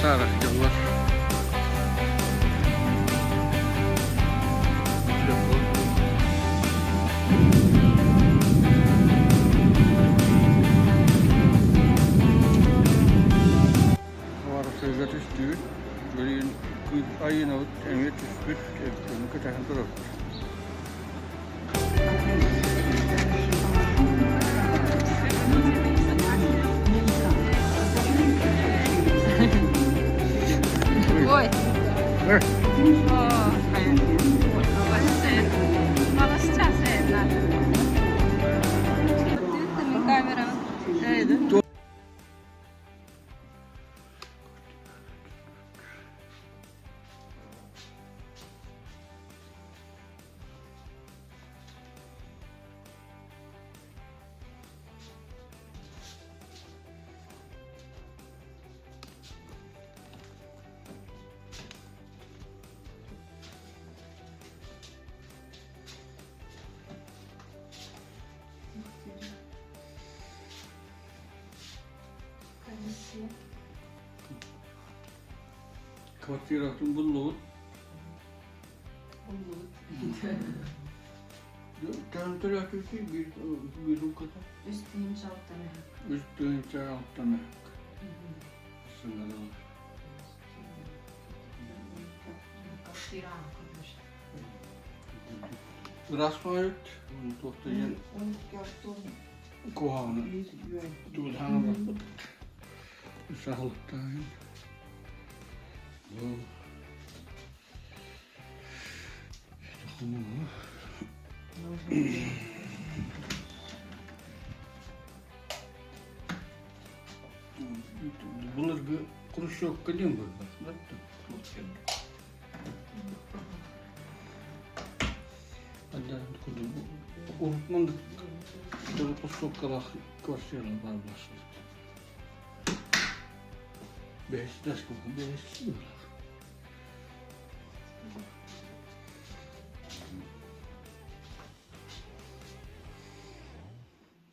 Таара сылдьаллар. Хабаровскайга түстүбүт. Билигин Айыынабыт эмиэ түспүт, ону кэтэһэн турабыт. Ой. Камера. Комиссия. Квартиратын буллубут. Буллубут. Төһөнтөрөөтүтүй биир биир укката? 3 тыһыынча 6. 3 тыһыынча 6. Сыҥалар. Квартира көрмөш. Ыраас баҕайыт, туох да диэн куһаҕаны тубутаана барбыт. Саһылыктааһын. Бу хомуһу. Былыргы хрущевка диэн буолбат Урут маннык хрущевкалаах квартиралар баар буолсубут. Бэһис бэһис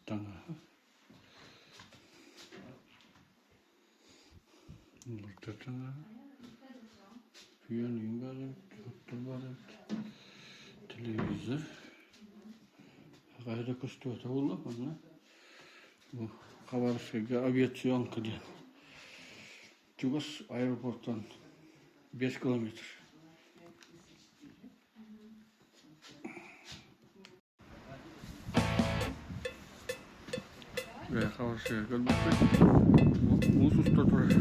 Таҥаһа. Мурда таҥаһа. Пианино баар эбит, оттон баар эбит. Телевизор. Хайа да көстүбэтэ буолла манна. Бу Хабаровскайга авиационка диэн. Чугас аэропортан 5 километр. Хабаровскайга кэлбиппит. Муус уста турар.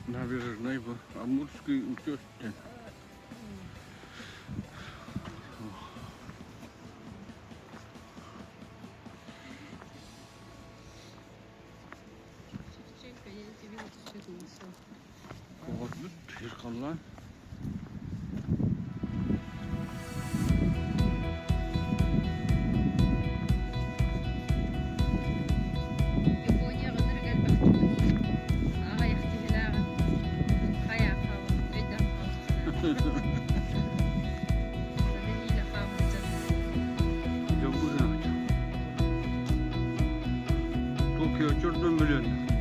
Набережный бу Амурский утес диэн. Шевченко, я тебе вот Оҕотбут сир халлаан. Чордон мөлүйүөннээх.